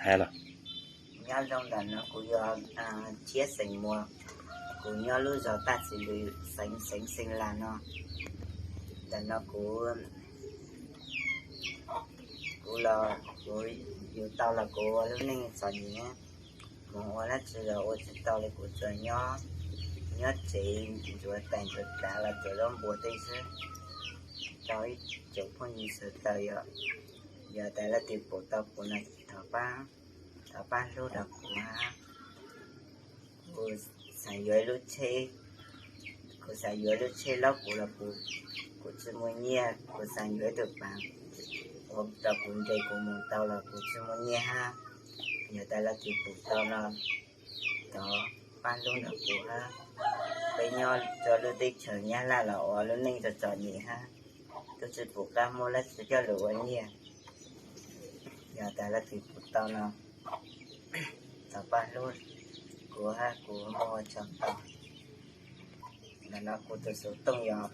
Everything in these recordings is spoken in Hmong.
Hais los. Nyob zoo, ntawm no kuv yog Tshiab xeem Muas, kuv nyob lub zos Taj Xis Lwm, xeev xeev Xeeb Las no. Ntawm no kuv, kuv los, kuv, yus tau los kuv ua lub neej txom nyem, mus ua dab tsi los ua tsis tau li, kuv tsuas nyob, nyob tsev ntxuav tais ntxuav tsav los tsuas zaub npua tej xwb. Rau ib tsoom phooj ywg sawv daws, yog tias leej twg pum tau kuv no, thov pab, thov pab hlub rau kuv hab. Kuv xav yuav ib lub tsheb, kuv xav yuav ib lub tsheb laub, kuv los kuv, kuv tsis muaj nyiaj. Kuv xav yuav ib tug pab ua rau kuv nres kuv mus tau los kuv tsis muaj nyiaj hab. Yog tias leej twg pum tau no, thov pab hlub rau kuv hab. Peb nyob rau lub teb chaws Nyab Laj los ua lub neej txom txom nyem hab, twb tsis pum qab muab dab tsi coj lug ua nyiaj. Yog tias leej twg pum tau no, thov pab hlub kuv hab, kuv muaj ua tsaug ntau. Ntawm no kuv tus xov tooj yog,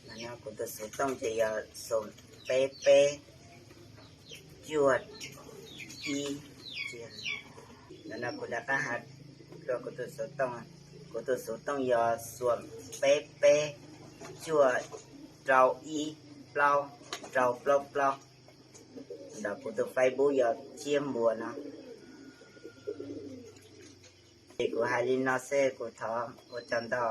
ntawm no kuv tus xov tooj ces yog xoom peb peb cuaj ib. Ntawm no kuv rov qab has dua kuv tus xov tooj, kuv tus xov tooj yog xoom peb peb cuaj rau ib plaub rau plaub plaub. Ntawm kuv tus Facebook yog Tshiab Muas no. Ces kuv hais li no xwb, kuv thov ua tsaug ntau.